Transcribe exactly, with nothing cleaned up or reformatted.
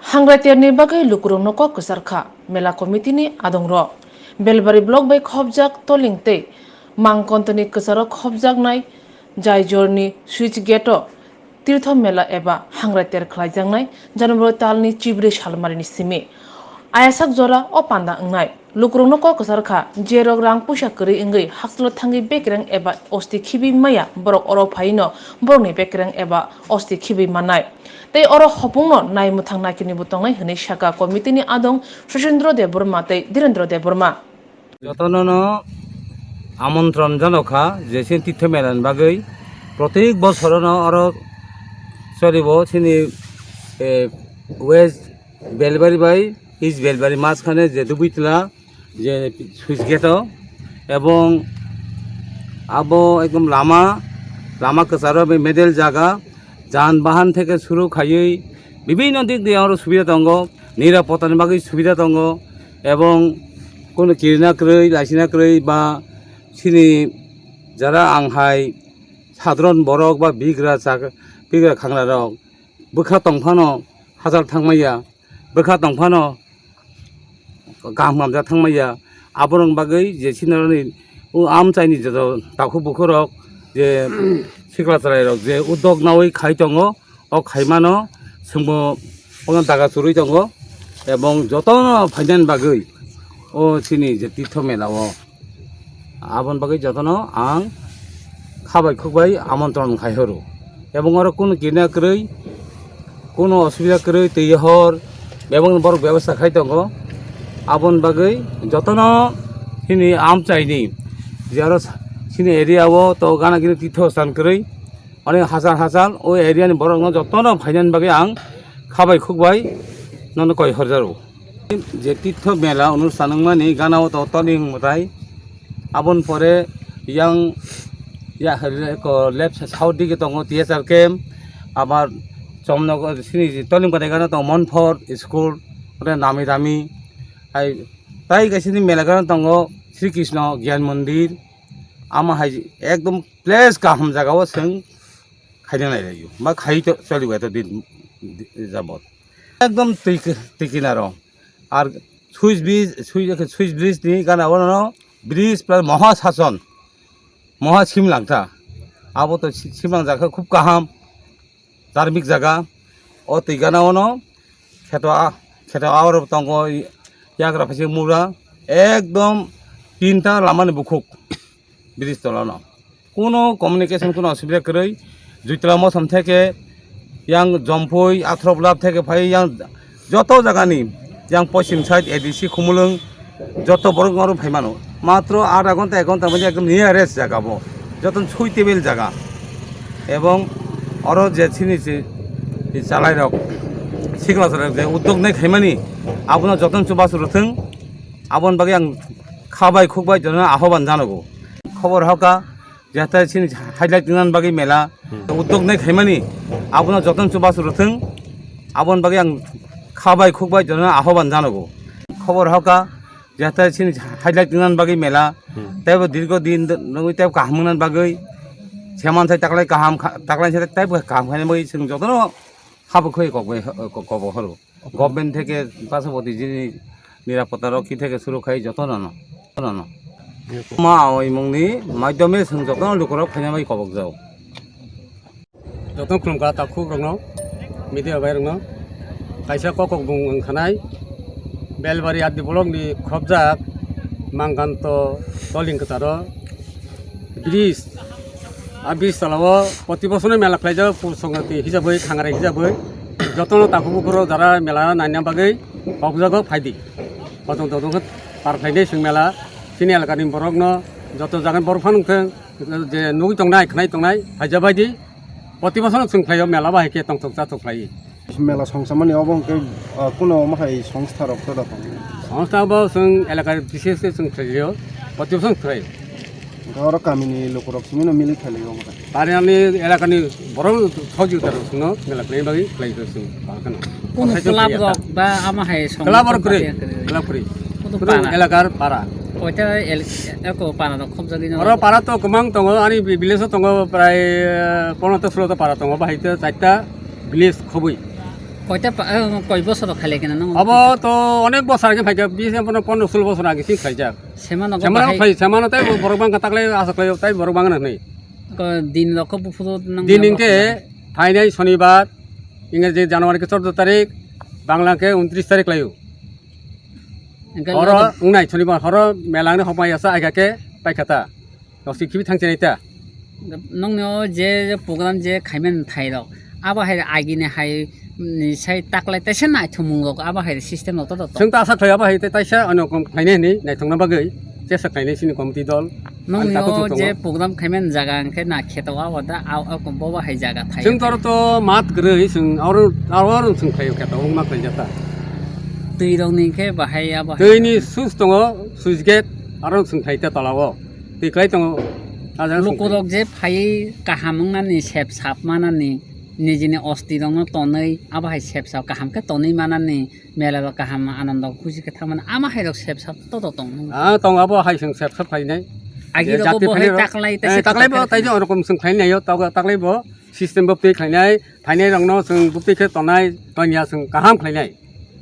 Hangrai terni bagwi lukurokno kok kwchar kha mela committee ni adongrok. Belbari block bai khopjak Toling tei Mangkontoni kwcharo khopjaknai Jaijorni switch gate o Tirtho mela eba hangrai ter khlaijaknai January talni chibri salmarini simi. Ayasak jora o panda wngnai. Lukurokno kok kwchar kha, je rok rang puisa kwrwi wngwi hakchalo thangwi bekereng eba osti khibwi maya, borok oro phaino borokni bekereng eba osti khibwi mannai. Tei oro hopungno nai mwthang naikirnibo tongnai hwnwi sakha committee ni adong Susindro Debbarma tei Dhirendra Debbarma. Jotono no amontron jano kha je chini Tirtho mela ni bagwi. Protek bosorono oro cholibo chini, eh, West Belbari bai East Belbari majkhane je Dubitla je switch gate o, ebong abo ekdom lama, lama kwcharo be medel jaga, jan bahan theke suru khaiwi bibhinno dik diye oro subida tongo, nirapotani bagwi subida tongo, ebong kono kirina kwrwi, laisina kwrwi ba chini jara ang hai sadharon borok ba bigra chak-, bigra khangrarok bwkha tongphano hachal thangmaya, bwkha tongphano kaham hamjak thangmaya. Aborok bagwi je sinoroni o amchaini joto takhuk bukhurok je sikla chwrairok je uddog naui khai tongo, o khaimano chwngbo ono daga churwi tongo, ebong jotono phainani bagwi o chini je Tirtho mela o. Aboni bagwi jotono ang kha bai khuk bai amontron khai horo. Ebong oro kunu kina kwrwi, kunu osubida kwrwi twi hor bebakni borok bebasta khai tongo. Aboni bagwi jotono chini amchaini je oro chini area o to gana gini tirtho sthan kwrwi, onek hachal hachal o area ni borok no jotono phainani bagwi ang kha bai khuk bai nono koi horjaro. Je Tirtho Mela onusthan wngmani gana o to Toling mwtai. Aboni pore yang ya ko left side south digi tongo T S R camp. Abar Chomnok sini Toling mwtai gana tongo Monfort school, ore nami dami. Hai tai kaisa ni mela gana tongo Sri Krishna Gyan Mandir. Ama hai ekdom place kaham jaga o chwng khaina nai rw ma khai to choli eto din jabot. Ekdom twi, twi kinaro. Ar Swiss bridge, Swiss, Swiss bridge ni gana o no bridge plus Moha Sason, Moha Simlangta. Abo to si-, Simlang jaga khub kaham, dharmik jaga. O twi gana o no kheto a, kheto a oro tongo yagra phaise mura. Ekdom tinta lama ni bukhuk. Bridge tola no. Kuno communication kuno osubida kwrwi. Juitla Mosom theke yang Jompui, Athrop Lab theke phai yang joto jagani yang poschim side A D C Khumulwng joto borok oro phai mano. Matro adha ghonta ek ghonta manya ekdom nearest jaga bo. Joto suitable jaga. Ebong oro je chini si, si chalai rok, sikla chalai rok je uddog nai khaimani abono joto chubachu rwthwng. Aboni bagwi ang kha bai khuk bai jotono ahoban janogo. Khobor hoka jata chini highlight wngna bagwi mela, hmm, uddog nai khaimani abono jotono chubachu rwthwng. Aboni bagwi ang kha bai khuk bai jotono ahoban janogo. Khobor hoka jata chini highlight wngna bagwi mela, hmm, teibo dirgo din nugwi teibo kaham wngna bagwi seman sai taklai kaham kha-, taklai sai teibo kaham khaina bagwi chwng jotono habo khoi kok bai, kok, kok horo. Government theke pasapoti jini nirapota rok ki theke suru khai joto no, no, no. Ma awi mungni maidome sung joto lukurok phaina bai kobok jau. Joto khulumkha takhuk rokno, media bai rokno. Kaisa kokok bung wng khanai, Belbari R D block ni khobjak Mangkanto Toling kwtaro bridge. A bridge tola o poti bosono mela khlaijak, pur songkrati hijabwi, khangrai hijabwi. Jotono takhuk bukhuk rok jara mela naina bagwi kokjago phaidi. Kotong totong khe par phainai chwng mela. Chini elakani borokno joto jagani borok phano wngthwng, je nugwi tongnai, khnai tongnai, phaijak baidi. Poti bosono chwng khlaio mela bahai khe tongthok chathok khlai. Mela songsamani obo hwnkhe, ah, kuno omo hai songstha rok joto tongo? Songstha bo chwng elaka bises khe chwng khlaio, poti bosong khlai. Hwnkhe oro kamini lukurok simi no mili khlaio omo hai? Pariani elakani borok sojogita rok chwngno mela khlai bagwi khlai khe chwng. Kuno club rok ba ama hai song club rok kwrwi, kwrwi. Club kwrwi. Kuno para. Elakar para. Koita el-, eko para rok khobjagwi no? Oro para to kwbang tongo, ani vi-, village o tongo prai, eh, pondro ta sulo ta para tongo, bahai ta chaita village khobwi. Koita pa-, eh, koi bosor khailai kena nang? Abo to onek bosor age phaikha, bis pono pondro solo bosor age sin khaijak. Semano go Semano bahai- khai, semano tai borok bangkha taklai asa khlai tai borok bangkha nai. Ko din rok ko buphuru nang Din nang hingke bahai. Phainai sonibar, ingreji January ke chordo tarik, Bangla ke untris tarik layo. Hingke Horo logo- wngnai sonibar horo melangni hokmai asa aika ke paikha ta. Rosik khibi thangchenai ta. Nongni o je, je program je khaiman thai rok, abo hai agini hai, mm, sai taklai taisa naithumung rok abo hai system rok to to. Chwng ta asa khlai abo hai te taisa ano kom khlainai hinwi naithokna bagwi chesa khlainai sini committee dol. Nongni Ani takhuk o je thuktongo. Program khaiman jaga hwnkhe na kheto abo da, a, a, bobo hai jaga thai. Chwng toro to mat kwrwi chwng aro, aro chwng khlaio kheto wngma khlaijata. Twi rokni hwnkhe bahai abo hai Twi ni jaga. Sus tongo, switch gate aro chwng khlai ta tola o. Twi khlai tongo. Ajang Lukurok je phaiwi kaham wngnani, sep sap manani, nijini osti rokno tonwi, abo hai sep sap kaham khe tonwi manani, mela rok kaham anando khusi khe thangmani, ama hai rok sep sap to to tong. Ah, tong abo hai seng sep sap khainai. Agi Je rok jati bo hai phani rok. Taklai Eh, taklai bo tai rok. Onokom seng khainai yo, taklai bo system bo twi khainai, phainai rokno seng bukti khe tonai, tonya seng kaham khainai.